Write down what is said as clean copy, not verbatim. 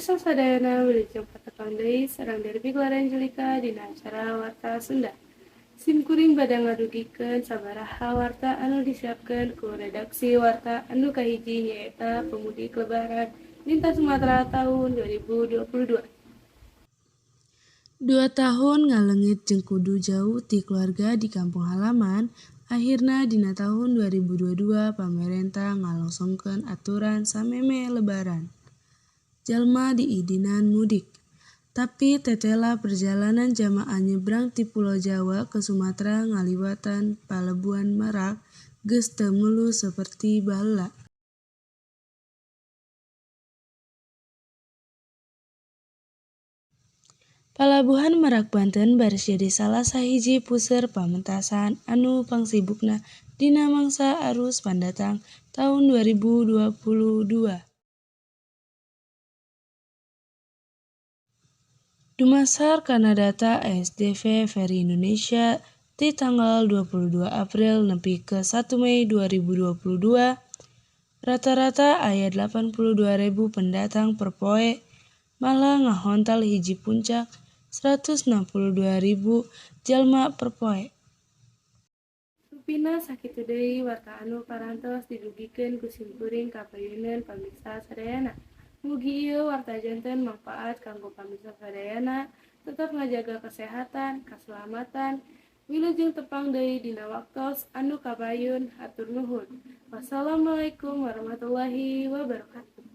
Pamirsa sadayana, wilujeng patepang deui sareng Derby Clara Angelika dina acara Warta Sunda. Sim kuring bade ngadugikeun sabaraha warta anu disiapkeun ku redaksi Warta. Anu kahiji nyaeta pemudik lebaran lintas Sumatera tahun 2022. 2 tahun ngaleungit jeung kudu jauh ti keluarga di kampung halaman, akhirna dina tahun 2022 pamarentah ngalongsongkeun aturan samemeh lebaran. Jalma diidinan mudik. Tapi tetela perjalanan jamaah nyebrang ti Pulo Jawa ka Sumatera ngaliwatan Palabuhan Merak geus teu mulus saperti baheula. Palabuhan Merak Banten baris jadi salah sahiji puseur pamentasan anu pangsibukna dina mangsa arus pandatang taun 2022. Dumasar kana data ASDV Ferry Indonesia ti tanggal 22 April nepi ka 1 Mei 2022, rata-rata aya 82.000 pendatang per poe, malah ngahontal hiji puncak 162.000 jalma per poe. Rupina sakitu deui warta anu parantos didugikeun ku simkuring ka payuneun pamirsa sadayana. Mugi ieu warta janten mangpaat kanggo pamirsa sadayana, tetep ngajaga kesehatan, kasalamatan. Wilujeng tepang deui dina waktos anu kapayun, hatur nuhun. Wassalamualaikum warahmatullahi wabarakatuh.